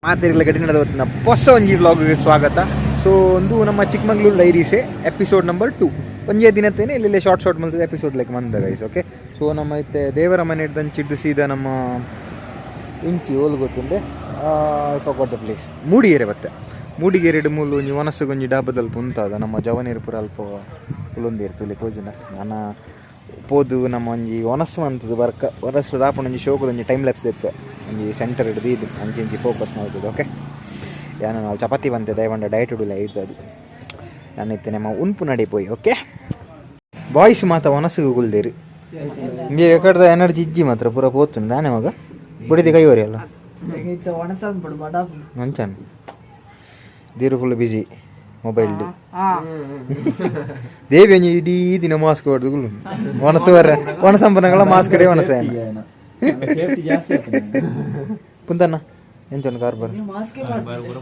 ಮಾತೆರ್ಲ ಗಡಿನಡ ಹೊಸ ಒಂಜಿ ವ್ಲಾಗ್ಗೆ ಸ್ವಾಗತ. ಸೊ ಒಂದು ನಮ್ಮ ಚಿಕ್ಕಮಗಳೂರು ಡೈರೀಸೆ ಎಪಿಸೋಡ್ ನಂಬರ್ 2. ಒಂಜೇ ದಿನತ್ತೇನೆ ಇಲ್ಲಿ ಶಾರ್ಟ್ ಶಾರ್ಟ್ ಮಲ್ತದೆ ಎಪಿಸೋಡ್ ಲೈಕ್ ಮಂದ ಗೈಸ್. ಓಕೆ, ಸೊ ನಮ್ಮ ಇತ್ತೆ ದೇವರ ಮನೆ ಹಿಡ್ದಂಚಿಡ್ದು ಸೀದಾ ನಮ್ಮ ಇಂಚಿ ಓಲು ಗೊತ್ತುಂಡೆ, I forgot the place, Mudigere ಬತ್ತೆ. ಮೂಡಿಗೆರೆ ಮೂಲು ಒಂಜಿ ಒನಸುಗೊಂಜಿ ಡಾಬದಲ್ಲಿ ಪುಂತಾದ ನಮ್ಮ ಜವನೀರು ಪೂರ ಅಲ್ಪ ಕುಲೊಂದಿರು ತುಲಿ ತೋಜುನ. ನನ್ನ ಪೋದು ನಮ್ಮ ಒಂಜಿ ಒನಸು ಅಂತದ್ದು ಬರ್ಕ ಒನಸು ದಾಪುನ ಒಂಜಿ ಶೋಕದ ಒಂಜಿ ಟೈಮ್ ಲ್ಯಾಪ್ಸ್ ಇತ್ತು. ಒಂಜಿ ಸೆಂಟರ್ ಹಿಡ್ದು ಇದು ಅಂಚಿ ಇಂಚಿ ಫೋಕಸ್ ಮಾಡ್ತದೆ. ಓಕೆ, ಯಾನ ನಾವು ಚಪಾತಿ ಬಂತೆ ದಯವಂಡ ಡಯಟ್ ಉಡುಲ ಇರ್ತದೆ. ನಾನು ಇತ್ತೆ ನಮ್ಮ ಉನ್ಪು ನಡಿ ಪೋಯಿ. ಓಕೆ ಬಾಯ್ಸ್, ಮಾತ ಒನಸುಗು ಕುಲ್ದೇರು. ನಿಮಗೆ ಎಕಡ್ದ ಎನರ್ಜಿ ಇಜ್ಜಿ ಮಾತ್ರ ಪೂರ ಪೋತುಂಡು ದಾನೆ ಮಗ ಬುಡಿದಿ ಕೈ ಹೊರಿ ಅಲ್ಲ ಮಂಚಾನ್ ದೀರು ಫುಲ್ ಬಿಸಿ ಮೊಬೈಲ್. ದೇವಿ ಒಂಜಿ ಇಡೀ ದಿನ ಮಾಸ್ಕ್ ಹೊಡೆದು ಕುಲ್ಲು ಒಣಸು ಬರ್ರೆ ಒಣಸಂಪನಗಳ ಮಾಸ್ಕ್ ಕಡೆ ಒಣಸ ಪುಂತಣ್ಣ ಎಂಚೊಂದು ಕಾರ್ ಬರ್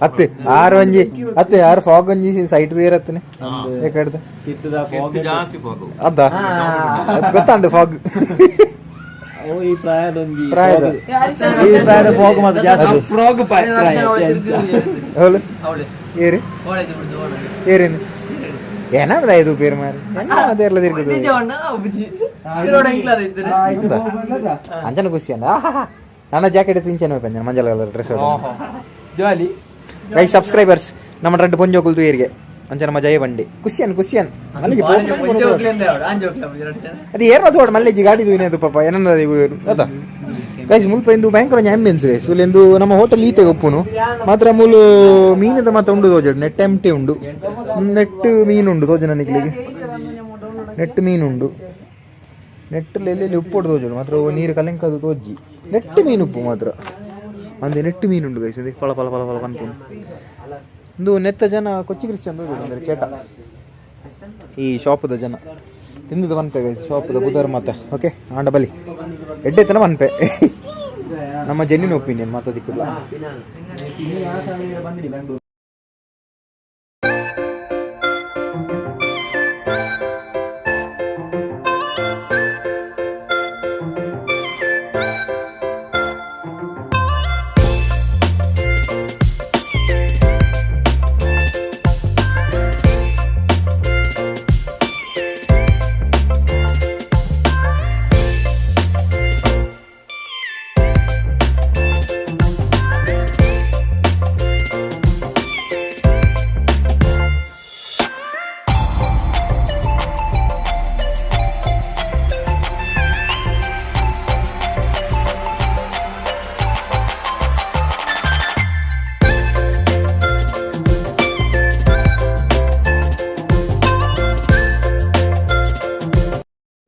ಅತ್ತೆ ಆರು ಒಂಜಿ ಅತ್ತೆ ಆರು ಫಾಗ್ ಒಂಜಿ ಸೈಟ್ ತೀರತ್ತನೆ ಏಕಡ್ದ ಅದ್ದ ಗೊತ್ತಂಡು ಫಾಗ್. ಈ ಪ್ರಾಯದೊಂಜಿ ಪ್ರಾಯದ. ಈ ಪ್ರಾಯದ ಫಾಗ್ ಮಾತ್ರ ಜಾಸ್ತಿ ಫ್ರಾಗ್. ಹೌದು, ಏರು ಏರೇನು ಏನಾದ್ರೆ ಇದು ಪೇರು ಮಾರಿ ಅದೇ ತಿರ್ಗುದು ಅಂಚನ ಖುಷಿ ಅಂದ. ನನ್ನ ಜಾಕೆಟ್ ತಿಂಚನ ಪಂಜನ ಮಂಜಲ ಕಲರ್ ಡ್ರೆಸ್. ಜಾಲಿ. ಗೈಸ್, ಸಬ್ಸ್ಕ್ರೈಬರ್ಸ್, ನಮ್ಮ ರೆಡ್ ಪೊಂಜೋಕುಲ್ತು ಏರಿಗೆ ಅಂಚ ನಮ್ಮ ಜಯ ಬಂಡಿ ಖುಷಿಯನ್ ಖುಷಿಯನ್ ಮಲ್ಲಿಗೆ. ಅದು ಏರ್ನ ತೋಡ ಮಲ್ಲೆಜ್ಜಿ ಗಾಡಿ ದೂನೆ ಪಾಪ ಏನಂದ ಅದ. ಗೈಸ್, ಮುಲ್ಪ ಇಂದು ಭಯಂಕರ ಒಂಜಿ ಆಂಬಿಯನ್ಸ್ ಗೈಸ್. ಇಂದು ನಮ್ಮ ಹೋಟೆಲ್ ಈತೆ ಒಪ್ಪುನು ಮಾತ್ರ ಮೂಲು ಮೀನದ ಮಾತ್ರ ಉಂಡು ತೋಜಡು. ನೆಟ್ ಎಂಟಿ ಉಂಡು, ನೆಟ್ ಮೀನು ಉಂಡು ತೋಜನ ನಿಕ್ಲಿಗೆ. ನೆಟ್ ಮೀನು ಉಂಡು. ನೆಟ್ ಎಲ್ಲೆಲ್ಲಿ ಉಪ್ಪೋಡು ತೋಜಡು ಮಾತ್ರ ನೀರು ಕಲೆಂಕದು ತೋಜ್ಜಿ. ನೆಟ್ ಮೀನು ಉಪ್ಪು ಮಾತ್ರ ಅಂದೆ ನೆಟ್ ಮೀನು ಉಂಡು ಗೈಸ್. ಫಲ ಫಲ ಫಲ ಫಲ ಪನ್ಪುನು. ಇಂದು ನೆತ್ತ ಜನ ಕೊಚ್ಚಿ ಕ್ರಿಶ್ಚಿಯನ್ ತೋಜುಡು ಅಂದ್ರೆ ಚೇಟ ಈ ಶಾಪದ ಜನ ತಿಂದದ ಪನ್ಪೆ ಗೈಸ್. ಶಾಪದ ಬುಧವಾರ ಮಾತ. ಓಕೆ, ಆಂಡ ಬಲಿ ಎಡ್ಡೆತನ ಪನ್ಪೆ. ನಮ್ಮ ಜೆನ್ನಿನ ಒಪಿನಿಯನ್ ಮಾತ ದಿಕ್ಕುಲ್ಲ.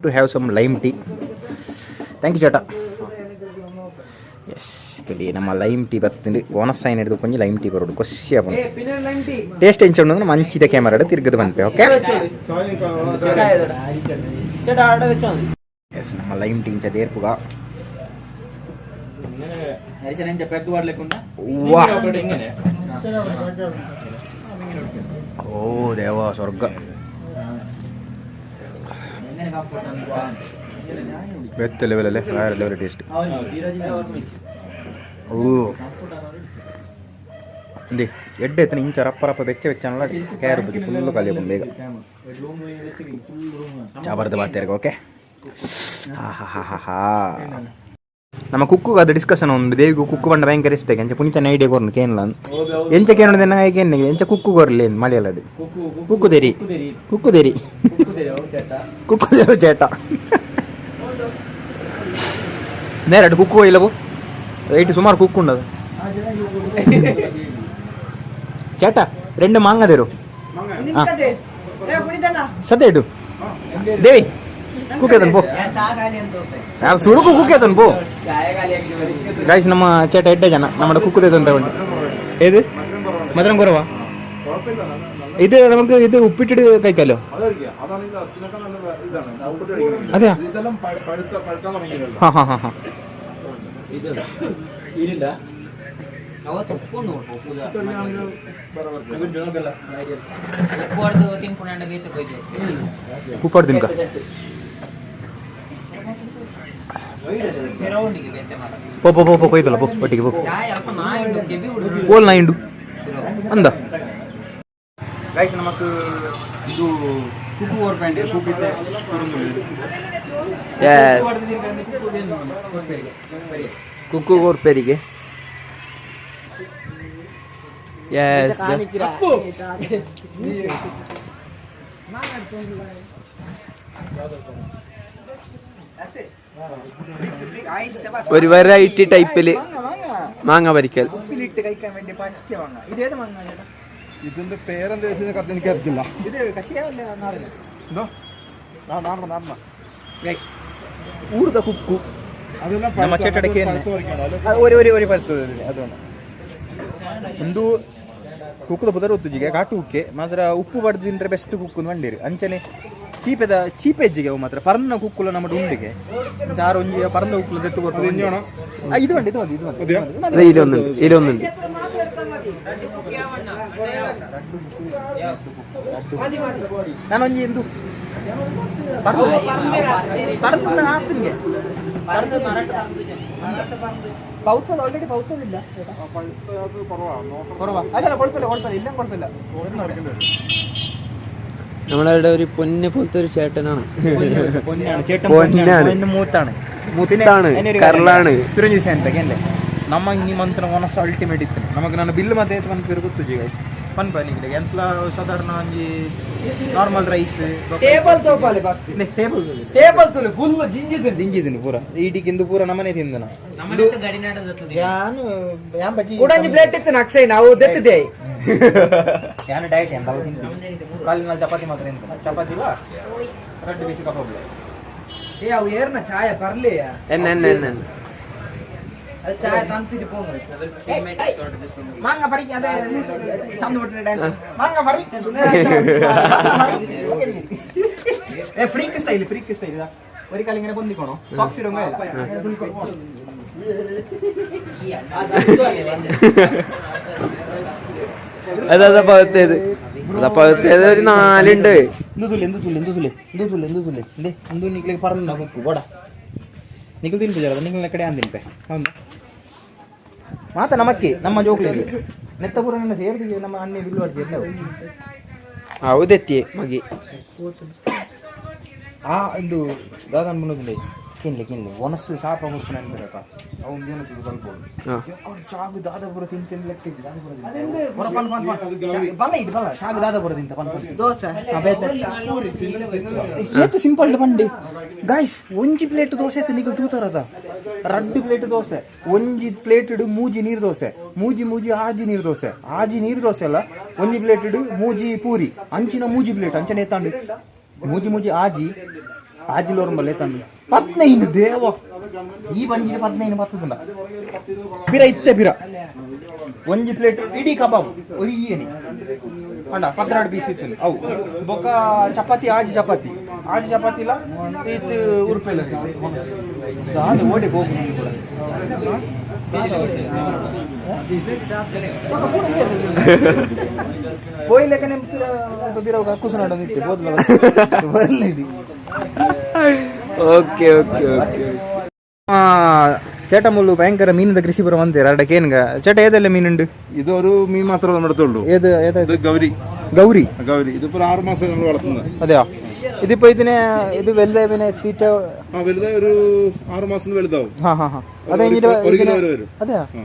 To have some lime tea. Thank you ಚೇಟ. ಎಸ್, ತುಲಿ ನಮ್ಮ ಲೈಮ್ ಟೀ ಬತ್ತಿಂದು. ಬೋನಸ್ ಸೈನ್ ಹಿಡಿದು ಕೊಂಚ ಲೈಮ್ ಟೀ ಬರೋಡು ಖುಷಿ ಆಪುಂಡು. ಟೇಸ್ಟ್ ಎಂಚ ಉಂಡು ಅಂದ್ರೆ ಮಂಚಿದ ಕ್ಯಾಮರಾಡ್ ತಿರ್ಗದು ಪನ್ಪೆ. ಓಕೆ, ಎಸ್, ನಮ್ಮ ಲೈಮ್ ಟೀ ಇಂಚ ದೇರ್ಪುಗ. ವಾ, ಓ ದೇವ ಸ್ವರ್ಗ. ಬೆತ್ತ ಲೆವೆಲ್ ಅಲ್ಲೇ ಬೇರೆ ಲೆವೆಲ್ ಟೇಸ್ಟ್. ಓ ಇಂದಿ ಎಡ್ಡೆ ಎತ್ತನ ಇಂಚ ರಪ್ಪ ರಪ್ಪ ಬೆಚ್ಚ ಬೆಚ್ಚನಲ್ಲ ಕೇರ್ ಬುದ್ಧಿ ಫುಲ್ಲು ಖಾಲಿ ಆಪುಂಡು ಬೇಗ. ಚಾಬರ್ದ ಬಾತೇರ್ಗ. ಓಕೆ, ಹಾ ಹಾ ಹಾ ಹಾ ಹಾ. ನಮ್ಮ ಕುಕ್ಕು ಅದು ಡಿಸ್ಕಷನ್ ಒಂದು ದೇವಿಗೂ ಕುಕ್ಕು ಬಂಡ ಭಯಂಕರ ಇಷ್ಟ. ಎಂಚ ಪುನೀತನ ಐಡಿಯಾ ಕೊರ್ನು ಕೇನ್ಲ ಎಂಚ ಕೇನೋದು ಕೇನ್ ಎಂಚ ಕುಕ್ಕು ಕೊರ್ಲಿ ಮಲಯಾಳಡ್ ಕುಕ್ಕು ದೇರಿ ಕುಕ್ಕು ದೇರಿ ಕುಕ್ಕು ದೇರು ಚೇಟ ನೇರಡು ಕುಕ್ಕು ಇಲ್ಲವು ರೈಟ್ ಸುಮಾರು ಕುಕ್ಕು ಉಂಡದು. ಚೇಟ రెండు ಮಾಂಗದೇರು ಸದ್ಯ ಇಡು ದೇವಿ ಕುಕ್ಕೇತನ್ ಪೋ ಸುರುಕು ಕುಕ್ಕೇತನ್ ಪೋ. ಗೈಸ್, ನಮ್ಮ ಚೇಟ ಎಡ್ಡೆ ಜನ ನಮ್ಮ ಕುಕ್ಕುದೇತನ್ ತಗೊಂಡು. ഏത് മധുരം കുറവാ? ഇത് നമുക്ക് ഇത് ഉപ്പിട്ടിട്ട് കഴിക്കാലോ. അതെയാ? ഹാ ഹാ ഹാ ഹാ. ಉಪ್ಪಾಡು ತಿನ್ಕ. ಪೋ ಪೋ ಪೋ ಪೋ ಕೊಯ್ತಲ್ಲ ಪೋ ಒಟ್ಟಿಗೆ ಪೋ. ಓಲ್ ನಾಯಿಂಡು ಅಂದ. ಗೈಸ್, ನಮಕ್ ಇದು ಕುಕ್ಕು ಓರ್ ಪ್ಯಾಂಟ್ ಕುಕ್ಕಿದ್ದೆ. ಕುಕ್ಕು ಕೋರ್ಪೇರಿಗೆ. ಎಸ್. ഒരു വെറൈറ്റി ടൈപ്പില് മാങ്ങ പരിക്കൽ. ഉപ്പിലിട്ട് കഴിക്കാൻ വേണ്ടി പറ്റിയ മാങ്ങ. ഇത് ഏത് മാങ്ങ ചേട്ടാ? ഇതിന്റെ പേരെന്താ വെച്ചാൽ കറക്റ്റ് എനിക്ക് അറിയില്ല. ഇത് കശിയല്ല നാടൻ? എന്തോ നാടൻ നാടൻ. ಊರದ ಕುಕ್ಕು. അതെല്ലാം ನಮ್ಮ ചേട്ടടಕ್ಕೆ പഴുത്ത് പറിക്കണം അല്ല? ഒരു ഒരു ഒരു പഴുത്തത് അതുകൊണ്ട് ಒಂದು ಕುಕ್ಕುದ ಪುದರ್ ಒತ್ತುಜಿಗೆ ಕಾಟು ಉಕ್ಕೆ ಮಾತ್ರ ಉಪ್ಪು ಪಡ್ದು ತಿಂದ್ರೆ ಬೆಸ್ಟ್ ಕುಕ್ಕು ಮಂಡೇರು. ಅಂಚನೆ ಚೀಪೆದ ಚೀಪೆ ಹೆಜ್ಜಿಗೆ ಅವು ಮಾತ್ರ ಪರ್ನ ಕುಕ್ಕುಲ ನಮ್ಮ ಉಂಡಿಗೆ ಚಾರು ಒಂಜಿ ಪರಂದ ಉಕ್ಕುಲ ದೆತ್ತು ಕೊಟ್ಟು. ಇದು ಉಂಟು, ಇದು ಒಂದು, ಇದು ಒಂದು. മതിയോ? ഇതിലൊന്നുണ്ട്, ഇതിലൊന്നുണ്ട്. ನಾನೊಂಜಿ ಎಂದು ಪರಂದ ಆತನಿಗೆ ಪೌತದ ಆಲ್ರೆಡಿ ಪೌತದಿಲ್ಲ. കുറവാ. അല്ല, കുഴപ്പമില്ല, കുഴപ്പമില്ല, ഇല്ല, കുഴപ്പമില്ല. നമ്മളവിടെ ഒരു പൊന്ന് പോലത്തെ ഒരു ചേട്ടനാണ്. പൊന്നാണ് ചേട്ടൻ. പൊന്നാണ്. പൊന്ന് മൂത്താണ്. മുത്താണ്, കരളാണ്. ಅല്ലേ ನಮ್ಮ ಈ ಮಂತ್ರ ಮನಸ್ಸು ಅಲ್ಟಿಮೇಟ್ ಇತ್ತು ನಮಗೆ. ನಾನು ಬಿಲ್ ಮತ್ತೆ ಪನ್ಪೇರು ಗೊತ್ತುಜಿ ಗೈಸ್. ಪನ್ಪ ನಿಮಗೆ ಎಂತಲ ಸಾಧಾರಣ ಒಂಜಿ normal rice. Table ತೋಪಾಲೆ first. Table. Table ತುಲೆ full ಜಿಂಜಿದ್ದೀನಿ. ದಿಂಜಿದ್ದೀನಿ ಪೂರ ಈಟಿಕಿಂದು ಪೂರ ನಮ್ಮನೆ ತಿಂದನ ಯಾನು ಯಾನ್ ಬಜ್ಜಿ. ಕೂಡಂಜಿ ಪ್ಲೇಟ್ ಇತ್ತು ಅಕ್ಷಯ್, ನಾವು ದೆತ್ತಿದೆ. ಯಾನು ಡಯಟ್ ಎಂತ ತಿಂತೀನಿ? ಕಾಲಿ ನಾಲ್ ಚಪಾತಿ ಮಾತ್ರ ತಿಂತಾನೆ. ಚಪಾತಿ ಇಲ್ಲ, ರಡ್ಡು ಬೀಸಿ ಕಬಾಬ್. ಏ, ಅವು ಏರ್ನ ಚಾಯ ಬರ್ಲಿ. ಎನ್ನ ಎನ್ನ ಎನ್ನ. ಅದು ಚಾಯ ತಂತಿದ್ದು ಪೋಂಗ್ರೆ. മാങ്ങ പറി, അതെ ചന്ത വിട്ടിട്ട് ഡാൻസ്. മാങ്ങ പറി, freak style, freak style. ഇതാ ഒരു കാലം ഇങ്ങനെ പൊന്തിക്കോണോ, സോക്സ് ഇടുമ്പോ. അതാ പഴുത്തേത്, അതാ പഴുത്തേത്. ഒരു നാലുണ്ട്. എന്ത് തുല്യ, എന്ത് തുല്യ, എന്ത് തുല്യ, എന്ത് തുല്യ, എന്ത് തുല്യ, എന്ത് എന്തു നിങ്ങളെ പറഞ്ഞു കുക്കു പോടാ. ನಿಖಲ್ ತಿನ್ಪು, ನಿಖಲ್ ಕಡೆ ಆನ್ ತಿನ್ಪೆ. ಹೌದಾ ಮಾತ ನಮಕ್ಕೆ ನಮ್ಮ ಜೋಕ್ಲಿಗೆ ನೆತ್ತ ಪೂರ ನನ್ನ ಸೇರ್ದಿಗೆ ನಮ್ಮ ಅಣ್ಣೆ ಬಿಲ್ಲು ಅರ್ಜಿ. ಹೌದೆತ್ತಿ ಮಗಿ. ಆ ಒಂದು ದಾದಾನ್ ಮುನ್ನೋದಿಲ್ಲ. ಕಿನ್ಲೆ ಕಿನ್ಲೆ ಒನಸ್ಸು ಶಾಪ ಮುರ್ಪು ನೆನ್ಪಿರಪ್ಪ. ಅವ್ನು ಏನಕ್ಕೆ ಸ್ವಲ್ಪ ಚಾಗು ದಾದಾಪುರ ತಿಂತ ಲೆಕ್ಕ ದಾದಾಪುರ ಬರ ಪನ್ ಪನ್ ಪನ್ ಬಲ್ಲ ಇದು ಬಲ್ಲ ಚಾಗು ದಾದಾಪುರ ತಿಂತ ಪನ್ ಪನ್. ದೋಸೆ. ಏತ್ ಸಿಂಪಲ್ ಬಂಡಿ ಗಾಯ್ಸ್. ಒಂಜಿ ಪ್ಲೇಟ್ ದೋಸೆ ಇತ್ತು ನಿಕಲ್ ತೂತಾರದ. ರಡ್ಡು ಪ್ಲೇಟ್ ದೋಸೆ, ಒಂಜಿ ಪ್ಲೇಟ್ ಇಡು ಮೂಜಿ ನೀರು ದೋಸೆ, ಮೂಜಿ ಮೂಜಿ ಆಜಿ ನೀರು ದೋಸೆ, ಆಜಿ ನೀರು ದೋಸೆ ಅಲ್ಲ, ಒಂಜಿ ಪ್ಲೇಟ್ ಇಡು ಮೂಜಿ ಪೂರಿ, ಅಂಚಿನ ಮೂಜಿ ಪ್ಲೇಟ್ ಅಂಚನೆ ಎತ್ತಾಂಡು ಮೂಜಿ ಮೂಜಿ ಆಜಿ ಆಜಿ ಲೋರಂಬಲ್ಲ ಎತ್ತಾಂಡು 15. ದೇವ, ಈ ಬಂಜಿನ 15 ಪತ್ತದ ಪಿರ ಇತ್ತೆ ಪಿರ. ಒಂಜಿ ಪ್ಲೇಟ್ ಇಡೀ ಕಬಾಬ್ ಒರಿ ಏನಿ ಅಣ್ಣ 12 ಪೀಸ್ ಇತ್ತು ಅವು. ಬೊಕ್ಕ ಚಪಾತಿ ಆಜಿ ಚಪಾತಿ, ಆಜಿ ಚಪಾತಿ ಇಲ್ಲ ಇತ್ತು ಉರುಪೆಲ್ಲ ಅದು ಓಡಿ ಹೋಗು ಕೂಡ. ಪೋಯ್ಲೆಕ್ಕನೆ ಪಿರ ಕುಸನಾಡ ಇತ್ತು ಬೋದ್ಲ ಬರಲಿ. Okay okay okay. ചേട്ട മുള്ളു ഭയങ്കര മീനിന്റെ കൃഷിപുരം വന്നേരാ. അടക്കേനുക ചേട്ടാ, ഏതെല്ലാം മീനുണ്ട്? ഇതൊരു മീൻ മാത്രമേ നമ്മുടെ അടുത്തുള്ളൂ. ഏത് ഏതാ? ഇത് ഗൗരി. ഗൗരി. ഗൗരി. ഇതിപ്പോ ഒരു 6 മാസം നമ്മൾ വളർത്തുന്നത്. അതെയോ? ഇതിപ്പോ ഇതിനെ ഇത് വലുതായി പിന്നെ തീറ്റ? ആ, വലുതായി ഒരു 6 മാസത്തിന് വലുതാവും. ആ ഹാ ഹാ അത് കഴിഞ്ഞിട്ട് 1 കിലോ വരെ വരും. അതെയോ? ആ.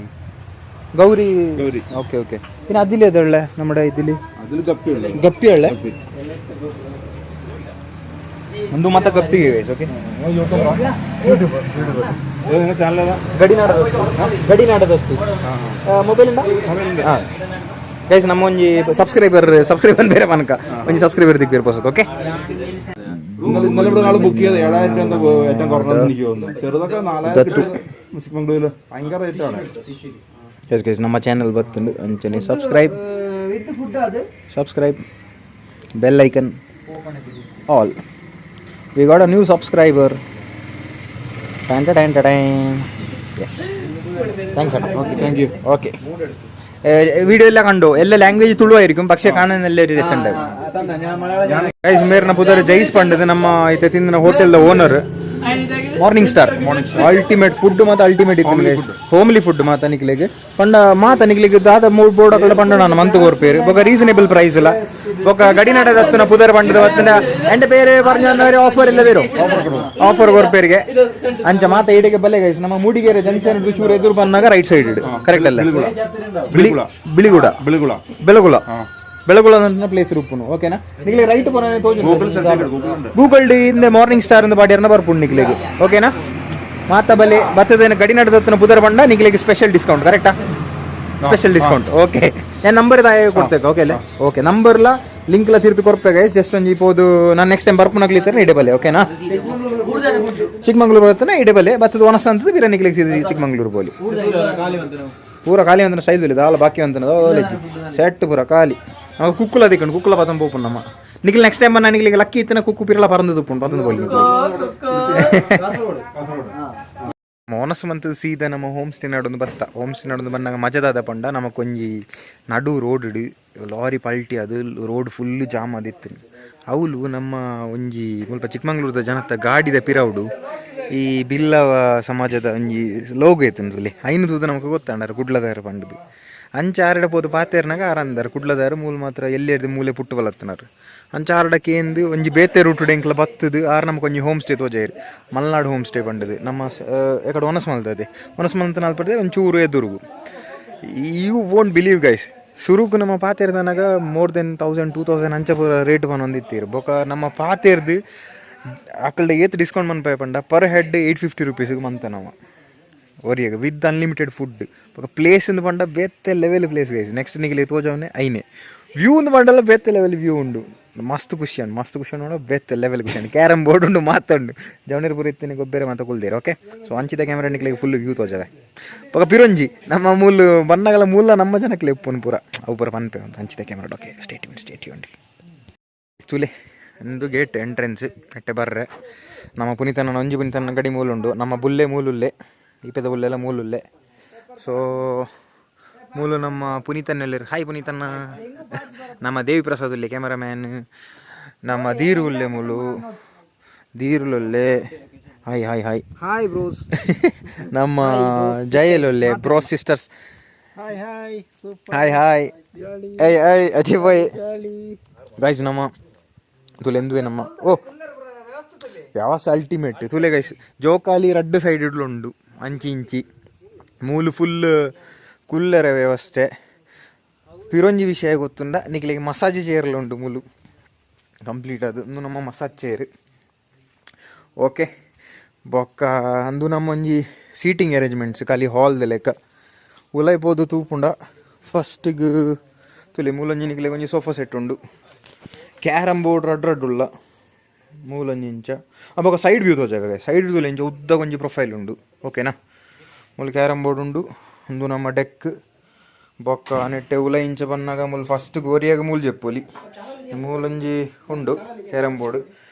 ഗൗരി. ഗൗരി. Okay okay. പിന്നെ അതിലേതുള്ളേ നമ്മുടെ ഇതില്? അതിൽ ഗപ്പിയുള്ളൂ. ഗപ്പിയല്ലേ? ഗപ്പി. ಒಂದು ಮತ್ತೆ ಗಪ್ಪಿಗೆ ಗೈಸ್. ಓಕೆ. ഏത് നിങ്ങളുടെ ചാനൽ ഏതാ? ಗಡಿನಾಡದತ್ತು, ಗಡಿನಾಡದತ್ತು. ಮೊಬೈಲ್ ಉಂಟಾ? ಹಾ ಗೈಸ್, ನಮ್ಮ ಒಂಜಿ ಸಬ್ಸ್ಕ್ರೈಬರ್, ಸಬ್ಸ್ಕ್ರೈಬರ್ ಬೇರೆ ಮನಕ ಒಂಜಿ ಸಬ್ಸ್ಕ್ರೈಬರ್ ದಿಕ್ಕಿರ್ ಪೊಸತ್. ಓಕೆ. ഇന്നലെ ഇന്നലെ ഇവിടെ ഒരാൾ ബുക്ക് ചെയ്ത് 7000 രൂപ എന്താ ഏറ്റവും കുറഞ്ഞതെന്ന് എനിക്ക് തോന്നുന്നു. ചെറുതൊക്കെ 4000 രൂപ. ചിക്മംഗ്ലൂരില് ഭയങ്കര റേറ്റാണ്. ಎಸ್ ಗೈಸ್, ನಮ್ಮ ಚಾನಲ್ ಬತ್ತುಂಡು ಅಂಚನೆ subscribe with food ಅದು. Subscribe, bell icon all. We got a new subscriber. Tan tan tan. Yes, thanks. Okay, thank you. Okay, video എല്ലാം കണ്ടോ? എല്ലാ ലാംഗ്വേജ് തുളുവായിരിക്കും, പക്ഷെ കാണാൻ നല്ലൊരു രസമുണ്ടായിരുന്നു. ಗೈಸ್, ಮೇರ್ನ ಪುದರ್ ಜೈಸ್ ಪಂಡದು, ನಮ್ಮ ಇತ್ತೆ ತಿಂದಿನ ಹೋಟೆಲ್ದ owner. Morning star. Ultimate food ಮಾತ, ultimate ಇತ್ತು. ಹೋಮ್ಲಿ ಫುಡ್ ಮಾತ ನಿಕ್ಲೆಗ್ ಪಂಡ ಮಾತ ನಿಕ್ಲೆಗ್ ದಾದ ಮೂಡ್ ಬೋರ್ಡ್ ಅಕಲ್ಡ ಪಂಡ ನಾನು ಮಂತ್ ಕೊರ್ಪೇರು. ಬೊಕ ರೀಸನೇಬಲ್ ಪ್ರೈಸ್ ಇಲ್ಲ. ಬೊಕ ಗಡಿನಾಡದ ಹತ್ತುನ ಪುದರ್ ಪಂಡದ ಹತ್ತುನ ಎಂಟ ಬೇರೆ ಪರ್ಜ ಆಫರ್ ಇಲ್ಲ, ಬೇರೆ ಆಫರ್ ಕೊರ್ಪೇರಿಗೆ. ಅಂಚ ಮಾತ ಈಡೆಗೆ ಬಲ್ಲೆ ಗೈಸ್. ನಮ್ಮ ಮೂಡಿಗೆರೆ ಜಂಕ್ಷನ್ ಚೂರು ಎದುರು ಬಂದಾಗ right side, correct ಅಲ್ಲ? ಬಿಳಿಗುಳ. ಬಿಳಿಗುಡ. ಬಿಳಿಗುಳ. ಬೆಳಗುಳ, ಬೆಳಗುಳ ಪ್ಲೇಸ್ ರೂಪುನು, ಓಕೆನಾ? ನಿಕ್ಲೆ ರೈಟ್. ಗೂಗಲ್ search Google ഉണ്ട്. ಗೂಗಲ್ ಇಂದ ಮಾರ್ನಿಂಗ್ ಸ್ಟಾರ್ ಇಂದ ಬಾಡಿಯರ್ನ ಬರ್ಪುಂಡು ನಿಕ್ಲೆಗ್, ಓಕೆನಾ? ಮಾತ ಬಲೆ ಬತ್ತದ ಗಡಿನಾಡದತ್ತನ ಪುದರ್ ಬಂಡ ನಿಕ್ಲೆಗ್ ಸ್ಪೆಷಲ್ ಡಿಸ್ಕೌಂಟ್, ಕರೆಕ್ಟಾ? Special discount, okay. ನಾನು ನಂಬರ್ ಕೊಡ್ತೇವೆ, ಓಕೆ ಅಲ್ಲ? ಓಕೆ, ನಂಬರ್ಲ ಲಿಂಕ್ ಲ ತಿರ್ತು ಕೊರ್ಪೆ ಗೈಸ್. ಜಸ್ಟ್ ಒಂಜಿ ಪೋದು ನಾನು ನೆಕ್ಸ್ಟ್ ಟೈಮ್ ಬರ್ಪುನಗ್ಲಿತ್ತಾರೆ ಇಡೆ ಬಲೆ, ಓಕೆನಾ? ಚಿಕ್ಕಮಂಗ್ಳೂರು ಬರ್ತಾನೆ, ಇಡೆ ಬಲೆ. ಬತ್ತದ ಒಣಸ ಅಂತದ ಬಿರ ನಿಕ್ಲೆಗ್ ಚಿಕ್ಕಮಂಗ್ಳೂರು ಬೋಲಿ. ಪೂರ ಖಾಲಿ ಅಂತಾನೆ ಸೈಜ್ ದಾಲ ಬಾಕಿ ಅಂತಾನೆ ಸೆಟ್ ಪೂರ ಖಾಲಿ. ಅವ ಕುಕ್ಕುಲ ದಿಕ್ಕಂಡು ಕುಕ್ಕುಲ ಪತಂ ಪೋಪುಂಡು ನಮ್ಮ. ನಿಖಿಲ್ ನೆಕ್ಸ್ಟ್ ಟೈಮ್ ನಿಖಿಲ್ ಲಕ್ಕಿ ಇತ್ತನ ಕುಕ್ಕು ಪಿರಲ ಪರಂದು ತುಪ್ಪುಂಡು ಪತಂದು ಬೋಲಿ. ಮೋನಸ್ ಮಂತದ ಸೀದಾ ನಮ್ಮ ಹೋಮ್ ಸ್ಟೇ ನಡೊಂದು ಬತ್ತ. ಹೋಮ್ ಸ್ಟೇ ನಡೊಂದು ಬಂದಾಗ ಮಜದಾದ ಪಂಡ, ನಮ್ಮ ಒಂಜಿ ನಡು ರೋಡ್ ಲಾರಿ ಪಲ್ಟಿ ಅದು road full jam ಆದಿತ್ತು. ಅವುಲು ನಮ್ಮ ಒಂಜಿ ಮುಲ್ಪ ಚಿಕ್ಕಮಂಗ್ಳೂರದ ಜನತ ಗಾಡಿದ ಪಿರವುಡು ಈ ಬಿಲ್ಲವ ಸಮಾಜದ ಒಂಜಿ ಲೋಗೋ ಇತ್ತು. ಐನು ತೂದು ನಮಕ್ ಗೊತ್ತಾಂಡಾರ ಕುಡ್ಲದಾರ ಪಂಡದು. ಅಂಚ ಆರಡ ಪೋದು ಪಾತೆರ್ನಾಗ ಆರಂದಾರ ಕುಡ್ಲದಾರ ಮೂಲ ಮಾತ್ರ ಎಲ್ಲಿ ಮೂಲೆ ಪುಟ್ಟು ಬಲತ್ತನಾರ. ಅಂಚ ಆರಡ ಕೇಂದು ಒಂಜಿ ಬೇತೆ ರೂಟು ಎಂಕ್ಲ ಬತ್ತದು. ಆರ್ ನಮಕ್ ಒಂಜಿ ಹೋಮ್ ಸ್ಟೇ ತೋಜಾಯಿರು, ಮಲ್ನಾಡು ಹೋಮ್ ಸ್ಟೇ ಪಂಡದು. ನಮ್ಮ ಎಕಡೆ ಒನಸ್ ಮಲ್ತದೆ, ಒನಸ್ ಮಲ್ತ ನಲ್ಪಡ್ದೆ ಒಂಚೂರು ಎದುರುಗು. You won't believe guys, ಸುರುಕು ನಮ್ಮ ಪಾತೆರ್ದನಾಗ ಮೋರ್ ದೆನ್ 1000, 2000 ಅಂಚ ಪೂರ ರೇಟ್ ಪನೊಂದಿತ್ತೀರು. ಬೊಕ ನಮ್ಮ ಪಾತೆರ್ದು ಅಕಲ್ಡ ಏತ್ ಡಿಸ್ಕೌಂಟ್ ಮನ್ಪಾಯ ಪಂಡ, ಪರ್ ಹೆಡ್ 850 ರುಪೀಸ್ಗೆ ಮಂತ ನಮ್ಮ ಒರಿಯಾಗ, with unlimited food. ಬೊಕ ಪ್ಲೇಸ್ ಇಂದು ಪಂಡ ಬೇತೆ level place guys. Next ನಿಗಲಿ ತೋಜವನೆ ಐನೆ. ವ್ಯೂ ಒಂದು ಪಂಡಲ ಬೇತೆ ಲೆವೆಲ್ ವ್ಯೂ ಉಂಡು. ಮಸ್ತ್ ಖುಷಿ ಉಂಡು, ಮಸ್ತ್ ಖುಷಿ ಉಂಡು, ಬೇತೆ ಲೆವೆಲ್ ಖುಷಿ ಉಂಡು. ಕ್ಯಾರಮ್ ಬೋರ್ಡ್ ಉಂಡು, ಮಾತುಂಡು. ಜವನೇರ್ ಪೂರ ಇತ್ತಿನ ಗೊಬ್ಬೆರೆ ಮಾತ ಕುಲ್ದೇರು. ಓಕೆ, ಸೊ ಅಂಚಿದ ಕ್ಯಾಮ್ರಾ ನಿಕ್ಲೆಗ್ ಫುಲ್ ವ್ಯೂ ತೋಜವೆ. ಬೊಕ ಪಿರೊಂಜಿ ನಮ್ಮ ಮೂಲು ಬನ್ನಗಲ ಮೂಲ ನಮ್ಮ ಜನಕ್ಲೆ ಉಪ್ಪುನು ಪೂರ ಅವು ಪೂರ ಪನ್ಪೆ ಅಂಚಿದ camera. Okay, stay tuned, stay tuned. ತೂಲೆ, ಒಂದು ಗೇಟ್ ಎಂಟ್ರೆನ್ಸ್ ನೆಟ್ಟೆ ಬರ್ರೆ. ನಮ್ಮ ಪುನೀತನ ಒಂಜಿ ಪುನೀತನ ಗಡಿ ಮೂಲುಂಡು. ನಮ್ಮ ಬುಲ್ಲೆ ಮೂಲುಲ್ಲೆ, ಈಪೆದ ಬುಲ್ಲೆಲ್ಲ ಮೂಲುಲ್ಲೆ. ಸೊ ಮೂಲು ನಮ್ಮ ಪುನೀತನ್ನೆಲ್ಲರು. ಹಾಯ್ ಪುನೀತನ್ನ. ನಮ್ಮ ದೇವಿ ಪ್ರಸಾದ್ ಉಲ್ಲೆ ಕ್ಯಾಮರಾಮ್ಯಾನ್. ನಮ್ಮ ಧೀರು ಉಲ್ಲೆ ಮೂಲು, ಧೀರುಲೊಲ್ಲೆ. Hi hi hi. Hi bros. ನಮ್ಮ ಜಯಲೊಲ್ಲೆ, bro sisters. Hi hi, super. Hi hi, I I Ajay bye. Guys, ನಮ್ಮ ತುಲೆ ಎಂದುವೆ ನಮ್ಮ ಓ ವ್ಯವಸ್ಥೆ ಅಲ್ಟಿಮೇಟ್. ತುಲೆ ಗೈಸ್, ಜೋಕಾಲಿ ರಡ್ಡು ಸೈಡ್ ಉಂಡು ಅಂಚಿ ಇಂಚಿ. ಮೂಲು ಫುಲ್ ಕುಲ್ಲರ ವ್ಯವಸ್ಥೆ. ಪಿರೊಂಜಿ ವಿಷಯ ಗೊತ್ತುಂಡ ನಿಕ್ಲೆಗ್? ಮಸಾಜ್ ಚೇರ್ಲ ಉಂಡು ಮೂಲು ಕಂಪ್ಲೀಟ್. ಅದು ಉಂದು ನಮ್ಮ massage chair, okay. ಬೊಕ್ಕ ಅಂದು ನಮ್ಮ ಒಂಜಿ ಸೀಟಿಂಗ್ ಅರೇಂಜ್ಮೆಂಟ್ಸ್ ಖಾಲಿ ಹಾಲ್ದ ಲೆಕ್ಕ. ಉಲೈ ಪೋದು ತೂಪುಂಡ ಫಸ್ಟಿಗೆ ತುಲೆ ಮೂಲೊಂಜಿ ನಿಕ್ಲೆಗ್ ಒಂಜಿ ಸೋಫಾ ಸೆಟ್ ಉಂಡು. ಕ್ಯಾರಮ್ ಬೋರ್ಡ್ ರಡ್ಡ್ ರಡ್ಡ್ ಉಲ್ಲ ಮೂಲೊಂಜಿ ಇಂಚ. ಬೊಕ ಸೈಡ್ ವ್ಯೂ ತೋಜಾಗ. ಸೈಡ್ ವ್ಯೂ ಇಂಚ ಉದ್ದ ಒಂಜಿ ಪ್ರೊಫೈಲ್ ಉಂಡು, ಓಕೆನಾ? ಮೂಲು ಕ್ಯಾರಮ್ ಬೋರ್ಡ್ ಉಂಡು. ಉಂದು ನಮ್ಮ ಡೆಕ್. ಬೊಕ್ಕ ನೆಟ್ಟೆ ಉಲ ಇಂಚ ಬನ್ನಾಗ ಮೂಲು ಫಸ್ಟ್ ಗೋರಿಯಾಗ ಮೂಲು ಜೆಪ್ಪೊಲಿ, ಮೂಲೊಂಜಿ ಉಂಡು ಕ್ಯಾರಮ್ ಬೋರ್ಡ್.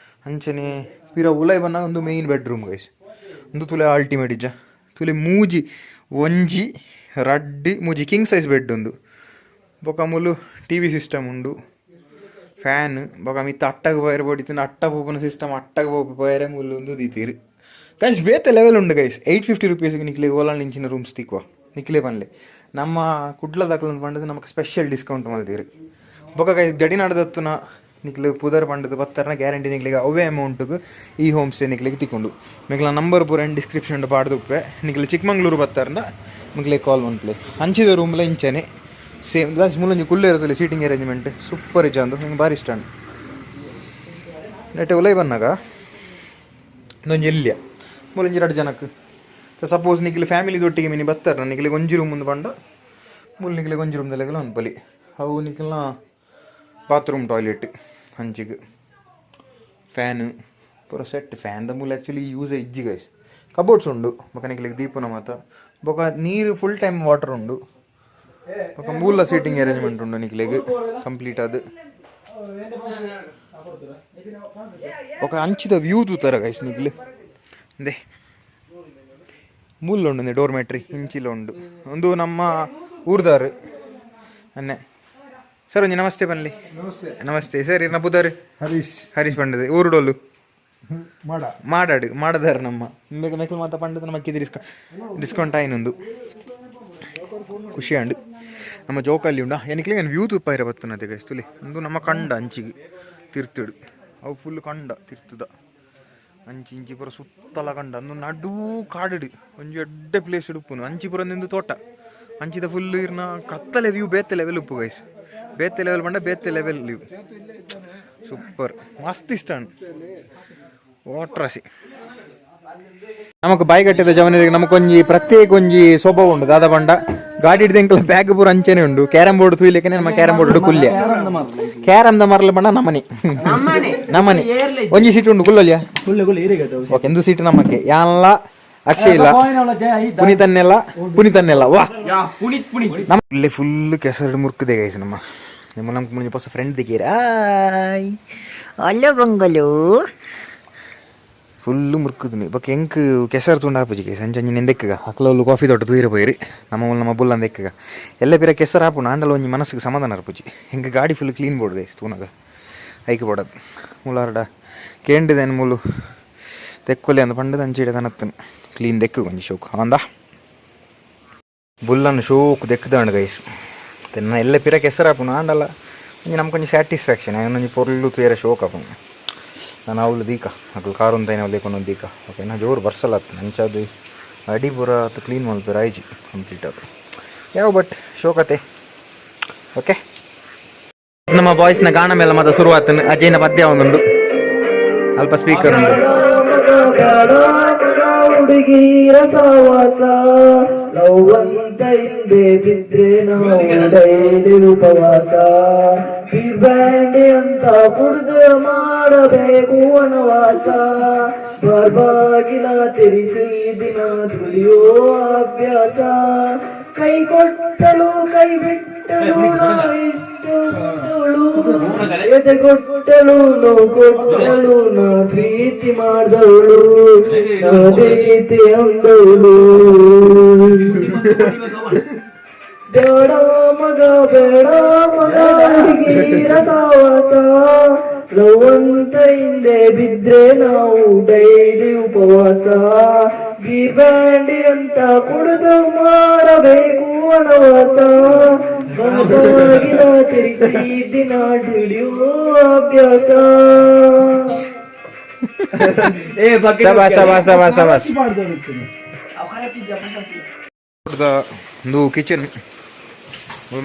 ಅಂಚನೆ ಪಿರ ಉಲೈ ಬನ್ನಾಗ ಒಂದು main bedroom guys. ಒಂದು ತುಲೆ ಅಲ್ಟಿಮೇಟ್ ಇಜ್ಜ? ತುಲೆ ಮೂಜಿ, ಒಂಜಿ, ರಡ್ಡ್, ಮೂಜಿ king size bed ಉಂದು. ಬೊಕ ಮೂಲು ಟಿವಿ ಸಿಸ್ಟಮ್ ಉಂಡು, ಫ್ಯಾನ್. ಬೊಕ ಮಿತ್ತ ಅಟ್ಟಗ್ ಪೋಯರೆ ಬೋಡಿತ್ತಿನ ಅಟ್ಟ ಪೋಪುನ ಸಿಸ್ಟಮ್. ಅಟ್ಟಗ್ ಪೋಪು ಪೋಯರೆ ಮೂಲು ಒಂದು ದೀತೀರು ಗೈಸ್. ಬೇತೆ ಲೆವೆಲ್ ಉಂಡು ಗೈಸ್. 850 ರುಪೀಸ್ಗೆ ನಿಕ್ಲೆ ಓಲಾಂಡ್ ಇಂಚಿನ ರೂಮ್ಸ್ ತಿಕ್ವ? ನಿಕ್ಲೆ ಪನ್ಲೆ. ನಮ್ಮ ಕುಡ್ಲದಕ್ಲು ಪಂಡದು ನಮಕ್ ಸ್ಪೆಷಲ್ ಡಿಸ್ಕೌಂಟ್ ಮಲ್ತೀರು. ಬೊಕ ಗೈಸ್, ಗಡಿನಾಡದತ್ತುನ ನಿಕ್ಲೆ ಪುದರ್ ಪಂಡದು ಬತ್ತರ್ನ ಗ್ಯಾರಂಟಿ ನಿಕ್ಲೆಗ್ ಅವೇ ಅಮೌಂಟ್ಗೆ ಈ ಹೋಮ್ ಸ್ಟೇ ನಿಕ್ಲೆಗ್ ತಿಕ್ಕೊಂಡು. ಮೆಗ್ಲ ನಂಬರ್ ಪೂರ ಡಿಸ್ಕ್ರಿಪ್ಷನ್ ಪಾಡ್ದುಪ್ಪೆ. ನಿಕ್ಲೆ ಚಿಕ್ಕಮಂಗ್ಳೂರು ಬತ್ತಾರನ ನಿಕ್ಲೆ ಕಾಲ್ ಮನ್ಪ್ಲೆ. ಅಂಚಿದ ರೂಮ್ಲ ಇಂಚನೆ ಸೇಮ್ ಗ್ಲಾಸ್. ಮೂಲೊಂಜಿ ಕುಲ್ಲೆ ಇರ್ತದೆ. Seating arrangement super ಇಜ್ಜ ಅಂದು? ನಿಂಗೆ ಭಾರಿ ಇಷ್ಟ. ನೆಟ್ಟೆ ಉಲೈ ಬನ್ನಾಗ ಒಂದೊಂಜಿ ಎಲ್ಯ ಮೂಲೊಂಜಿ ಎರಡು ಜನಕ್ಕೆ. ಸಪೋಸ್ ನಿಕ್ಲೆ ಫ್ಯಾಮಿಲಿ ದೊಟ್ಟಿಗೆ ಮಿನಿ ಬತ್ತಾರ, ನಿಕ್ಲೆ ಒಂಜಿ ರೂಮ್ ಒಂದು ಪಂಡ ಮೂಲು ನಿಕ್ಲೆ ಒಂಜಿ ರೂಮ್ ದಲೆಗಲ ಅನ್ಪಲಿ. ಅವು ನಿಕ್ಲೆನ ಬಾತ್ರೂಮ್, ಟಾಯ್ಲೆಟ್. ಅಂಚಿಗೆ ಫ್ಯಾನ್ ಪೂರ ಸೆಟ್. ಫ್ಯಾನ್ದ ಮೂಲ ಆ್ಯಕ್ಚುಲಿ ಯೂಸ್ ಇಜ್ಜಿ ಗೈಸ್. ಕಬೋರ್ಡ್ಸ್ ಉಂಡು. ಬೊಕ ನಿಕ್ಲೆಗ್ ದೀಪುನ ಮಾತ. ಬೊಕ ನೀರು full time water ಉಂಡು. ಬೊಕ ಮೂಲ ಸೀಟಿಂಗ್ ಅರೇಂಜ್ಮೆಂಟ್ ಉಂಡು ನಿಕ್ಲೆಗ್ ಕಂಪ್ಲೀಟ್ ಅದು. ಬೊಕ ಅಂಚಿದ ವ್ಯೂ ತೂತಾರ ಗೈಸ್ ನಿಕ್ಲೆ. ಅಂದೆ ಮೂಲ ಉಂಡು ಡೋರ್ ಮ್ಯಾಟ್ರಿ ಇಂಚಿಲ ಉಂಡು. ಒಂದು ನಮ್ಮ ಊರ್ದಾರು ಅನ್ನೆ. ಸರ್, ಒಂಜಿ ನಮಸ್ತೆ ಬನ್ಲಿ. ನಮಸ್ತೆ ಸರ್. ಇರ್ನ ಪುದರ್? ಹರೀಶ್. ಹರೀಶ್ ಪಂಡದೆ. ಊರುಡೋಲು? ಮಾಡ. ಮಾಡಾಡು ಮಾಡದಾರ ನಮ್ಮ ಬೇಗ ಮೆಕ್ಲು ಮಾತ ಪಂಡದ ನಮ್ಮ ಕಿದಿ ಡಿಸ್ಕೌಂಟ್ ಡಿಸ್ಕೌಂಟ್ ಆಯ್ನೊಂದು ಖುಷಿ ಅಂಡು. ನಮ್ಮ ಜೋಕಾಲಿ ಉಂಡ ಏನಕ್ಕೆ ಏನು ವ್ಯೂ ತುಪ್ಪ ಇರ ಬತ್ತನತೆ ಗೈಸ್. ತುಲಿ ಒಂದು ನಮ್ಮ ಕಂಡ ಅಂಚಿಗೆ ತಿರ್ತುಡು, ಅವು ಫುಲ್ ಕಂಡ ತಿರ್ತುದ ಅಂಚಿ ಇಂಚಿ ಪೂರ ಸುತ್ತಲ ಕಂಡ. ಅಂದು ನಡು ಕಾಡುಡು ಒಂಜಿ ಎಡ್ಡೆ ಪ್ಲೇಸ್ ಉಪ್ಪುನು. ಅಂಚಿ ಪೂರ ನಿಂದು ತೋಟ ಅಂಚಿದ ಫುಲ್ ಇರ್ನ ಕತ್ತಲೆ ವ್ಯೂ ಬೇತೆ ಲೆವೆಲ್ ಉಪ್ಪು ಗೈಸ್. ಬೇತೆ ಲೆವೆಲ್ ಪಂಡ ಬೇತೆ ಲೆವೆಲ್ ವ್ಯೂ, ಸೂಪರ್, ಮಸ್ತ್ ಇಷ್ಟ ವಾಟ್ರಾಸಿ. ನಮಕ್ ಬಾಯಿಗಟ್ಟಿದ ಜವನಿಗೆ ನಮಕೊಂಜಿ ಪ್ರತ್ಯೇಕ ಒಂಜಿ ಸ್ವಭಾವ ಉಂಡು. ದಾದ ಪಂಡ ಗಾಡಿ ಹಿಡ್ದು ಎಂಕಲ ಬ್ಯಾಗ್ ಪೂರ ಅಂಚೆನೆ ಉಂಡು. ಕ್ಯಾರಂ ಬೋರ್ಡ್ ತೂಯ್ಲಿಕ್ಕೆ ನಮ್ಮ ಕ್ಯಾರಂ ಬೋರ್ಡ್ ಕುಲ್ಯ ಕ್ಯಾರಂ ದ ಮರಲ ಪಂಡ ನಮನೆ ನಮನೆ ಒಂಜಿ ಸೀಟ್ ಉಂಡು ಕುಲ್ಲೊಲಿಯ. ಓಕೆ, ಎಂದು ಸೀಟ್ ನಮಕ್ಕೆ ಯಾನ್ಲ ಅಕ್ಷಯ್ ಇಲ್ಲ, ಪುನೀತನ್ನೆಲ್ಲ ಪುನೀತನ್ನೆಲ್ಲ ವಾ. ಪುನೀತ್ ಪುನೀತ್. ನಮ್ಮ ಇಲ್ಲೇ ಫುಲ್ ಕೆಸರು ಮುರ್ಕದೆ ಗೈಸ್. ನಮ್ಮ ನಿಮ್ಮ ನಮ್ಗೆ ಮುಂಚೆ ಹೊಸ ಫ್ರೆಂಡ್ ದಿಕ್ಕೀರ. ಆಯ್ ಅಲ್ಲ ಬಂಗಲು ಫುಲ್ಲು ಮುರ್ಕುದುನಿ ಬೊಕ ಎಂಕ್ ಕೆಸರು ತುಂಡು ಆಪುಜಿ ಗೈಸ್. ಅಂಚ ಅಂಚಿ ನೆಂದೆಕ್ಕಗ ಅಕ್ಲವ್ಲು ಕಾಫಿ ತೋಟ ತೂಯಿರ ಪೋಯಿರಿ. ನಮ್ಮ ಮೂಲ ನಮ್ಮ ಬುಲ್ಲ ಅಂದೆಕ್ಕಗ ಎಲ್ಲ ಪಿರ ಕೆಸರು ಆಪುಂಡು. ಆಂಡಲ ಒಂಜಿ ಮನಸ್ಸಿಗೆ ಸಮಾಧಾನ ಆಪುಜಿ. ಎಂಕ್ ಗಾಡಿ ಫುಲ್ ಕ್ಲೀನ್ ಬೋಡು ಗೈಸ್. ತೂನಗ ಐಕ್ ಬೋಡದು ಮುಲಾರ್ಡ ಕೇಂಡಿದೇನು ಮುಲು ತೆಕ್ಕೊಲಿ ಅಂದ ಪಂಡದ ಅಂಚಿಡ ಕನತ್ತನು ಕ್ಲೀನ್ ದೆಕ್ಕು ಒಂಜಿ ಶೋಕು ಅಂದ ಬುಲ್ಲನ್ನು ಶೋಕು ದೆಕ್ಕದಾಂಡು ಗೈಸ್. ತೆನ್ನ ಎಲ್ಲ ಪಿರ ಕೆಸರು ಆಪುಂಡು. ಆಂಡಲ ಒಂಜಿ ನಮ್ಗೆ ಒಂಜಿ ಸ್ಯಾಟಿಸ್ಫ್ಯಾಕ್ಷನ್ ಒಂಜಿ ಪೊರ್ಲು ತೂಯರೆ ಶೋಕ್ ಆಪುಂಡು. ನಾನು ಅವಳು ದೀಕ ಅಕುಲು ಕಾರು ಅಂತ ಅವಳು ದೇಕೊಂಡು ದೀಕ. ಓಕೆನಾ? ಜೋರು ಬರ್ಸಲ್ಲ ಅಂಚಾದು ಅಡಿ ಪೂರ ಕ್ಲೀನ್ ಮಲ್ಪೆರ್ ಆಯ್ಜಿ ಕಂಪ್ಲೀಟ್ ಅದು ಯಾವ ಬಟ್ ಶೋಕತೆ. ಓಕೆ, ನಮ್ಮ ಬಾಯ್ಸ್ನ ಗಾನ ಮೇಲೆ ಮತ್ತೆ ಶುರುವಾತನು. ಅಜಯ್ನ ಪದ್ಯ ಒಂದುಂಡು, ಅಲ್ಪ ಸ್ಪೀಕರ್ ಉಂಟು. ಹುಡುಗಿರ ಸವಾಸ ಲವ್ವಂತ ಹಿಂದೆ ಬಿದ್ರೆ ನಾವು ಡೈಲಿ ಉಪವಾಸ. ಬ್ಯಾಂಡಿ ಅಂತ ಕುಡ್ದು ಮಾಡಬೇಕು ವನವಾಸ. ಬಾಗಿಲ ತೆರಿಸಿ ದಿನ ದುಡಿಯೋ ಅಭ್ಯಾಸ. ಕೈ ಕೊಟ್ಟಲು ಕೈ ಬಿಟ್ಟಲು ನಾ ಇಷ್ಟಳು. ಎದೆ ಕೊಟ್ಟಳು ನೋವು ಕೊಟ್ಟಳು, ನಾ ಪ್ರೀತಿ ಮಾಡ್ದವಳು, ನಾ ಪ್ರೀತಿ ಅಂದವಳು. ಬೇಡ ಮಗ ಬೇಡ ಮಗ ಹುಡುಗಿರ ಸಾವಾಸ ಲವ್ವಂತ ಹಿಂದೆ ಬಿದ್ರೆ ನಾವು ಡೈಲಿ ಉಪವಾಸ. ಬ್ಯಾಂಡಿ ಅಂತ ಕುಡಿದು ಮಾಡಬೇಕು ವನವಾಸ. ಬಾಗಿಲ ತೆರಿಸಿ ದಿನ ದುಡಿಯೋ ಅಭ್ಯಾಸ. ಸಬಾ ಸಬಾ ಸಬಾ ಸಬಾ. ಒಂದು ಕಿಚನ್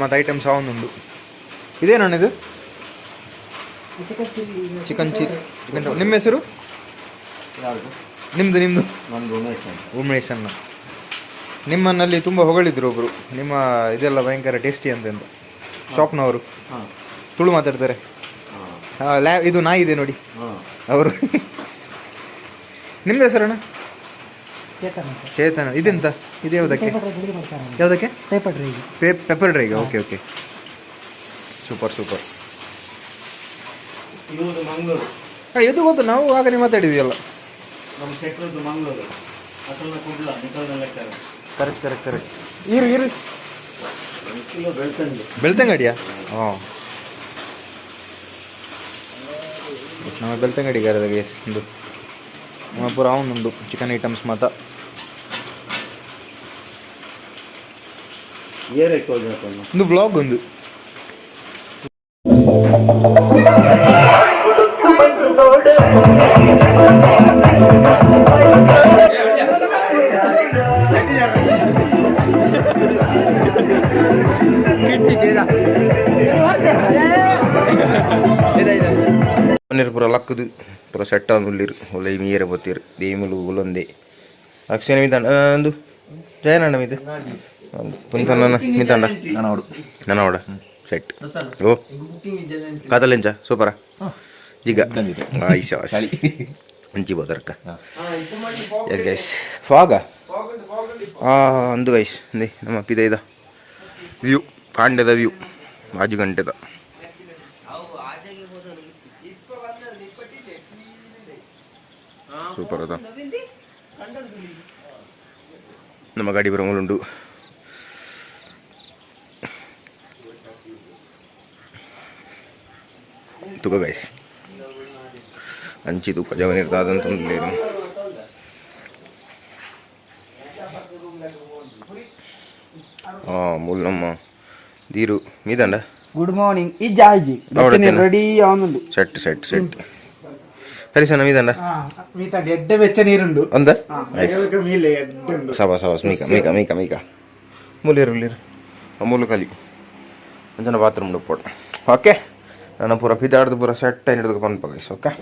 ಮತ್ತು ಐಟಮ್ಸ್ ಉಂಡು. ಇದೇನಣ್ಣ ಇದು? Chicken chicken. ನಿಮ್ಮ ಹೆಸರು? ನಿಮ್ದು ನಿಮ್ದು? ಉಮೇಶ್ ಅಣ್ಣ. ನಿಮ್ಮನ್ನಲ್ಲಿ ತುಂಬ ಹೊಗಳಿದ್ರು ಒಬ್ರು, ನಿಮ್ಮ ಇದೆಲ್ಲ ಭಯಂಕರ ಟೇಸ್ಟಿ ಅಂತ ಅಂತ. ಶಾಪ್ನವರು ತುಳು ಮಾತಾಡ್ತಾರೆ. ಲ್ಯಾ ಇದು ನಾಯಿ ಇದೆ ನೋಡಿ ಅವರು. ನಿಮ್ದು ಹೆಸರಣ್ಣ? ಚೇತನ. ಇದೆಂತ ಇದು? ಯಾವುದಕ್ಕೆ ಯಾವುದಕ್ಕೆ? ಪೇಪರ್ ಡ್ರೈಗೆ. ಪೆಪ್ಪರ್ ಡ್ರೈಗೆ. Okay okay, super super. ಇದು ಗೊತ್ತು, ನಾವು ಆಗಲೇ ಮಾತಾಡಿದ್ವಿ. ನಮ್ಮ ಶೆಟ್ರದ್ದು ಮಂಗಳೂರು, ಅಸಲ್ನ ಕುಡ್ಲ ನಿಖಲ್ನ ಲೆಕ್ಕ. Correct correct correct. ಇರು ಇರು. ಕಿಲೋ ಬೆಳ್ತಂಗಡಿ. ಬೆಳ್ತಂಗಡಿಯಾ? ಹಾಂ, ನಮ್ಮ ಬೆಳ್ತಂಗಡಿಗಾರದ ಗೇಸ್. ಒಂದು ನಮ್ಮ ಪೂರ ಉಂಡು ಚಿಕನ್ ಐಟಮ್ಸ್ ಮಾತ. ಒಂದು ವ್ಲಾಗ್ ಒಂದು. ಪನ್ನೀರ್ ಪೂರ ಲಕ್ಕದು ಪೂರ ಸೆಟ್ ಆಂದುಲ್ಲೆರ್. ಉಲೈ ಮೀಯರೆ ಪೋತೆರ್ ದೇಮುಲು ಉಲೊಂದೆ. ಅಕ್ಷಯನ ಮಿತಾಂಡ ಅಂದು ಜಯನಣ್ಣ ಮಿತ್ ಪುಂತಣ್ಣ ಮಿತಾಂಡ ನನವಡ ಸೆಟ್ ಓ ಕಾತಲೆಂಚ ಸೂಪರ ಜಿಗ ಆಯ್ಶ ಅಂಚಿ ಬೋದರ್ಕ. ಎಸ್ ಗೈಸ್, ಫಾಗ ಅಂದು ಗೈಸ್. ಅಂದೆ ನಮ್ಮ ಪಿದೈದ ವ್ಯೂ, ಕಾಂಡೆದ ವ್ಯೂ, ಆಜು ಗಂಟೆದ. ಸೂಪರ್ ಅದ. ನಮ್ಮ ಗಾಡಿ ಬರೋ ಉಂಡು. ತುಗ ಗೈಸ್. ಅಂಚಿ ತೂಕ ಜವನೀರ್ ದಾದಂತೊಂದುಲ್ಲೆರ್. ಆ ಮೂಲು ನಮ್ಮ ದೀರು ಮೀದಂಡ. ಗುಡ್ ಮಾರ್ನಿಂಗ್ ಈ ಜಾಯ್ಜಿ. ರೆಡಿ ಆವೊಂದುಂಡು. ಸೆಟ್ ಸೆಟ್ ಸೆಟ್ ಸರಿ ಸರ್, ಮೀದಂಡ. ಮೀತಾಂಡ್ ಎಡ್ಡೆ ಬೆಚ್ಚ ನೀರುಂಡು. ಅಂದ ನೈಸ್. ಮೀಲೆ ಎಡ್ಡೆ ಉಂಡು. ಸಬಾ ಸಬಾಸ್. ಮೀಕ ಮೀಕ ಮೀಕ ಮೀಕ ಮೂಲೇರು ಉಲ್ಲೇರು ಮೂಲು ಕಲಿ ಅಂಚನ ಬಾತ್ರೂಮ್ ಉಪ್ಪೊಡು. ಓಕೆ, ನನ್ನ ಪೂರ ಪಿದಾಡ್ದು ಪೂರ ಸೆಟ್ ಆಯ್ತು ಪನ್ಪ ಗೈಸ್. ಓಕೆ.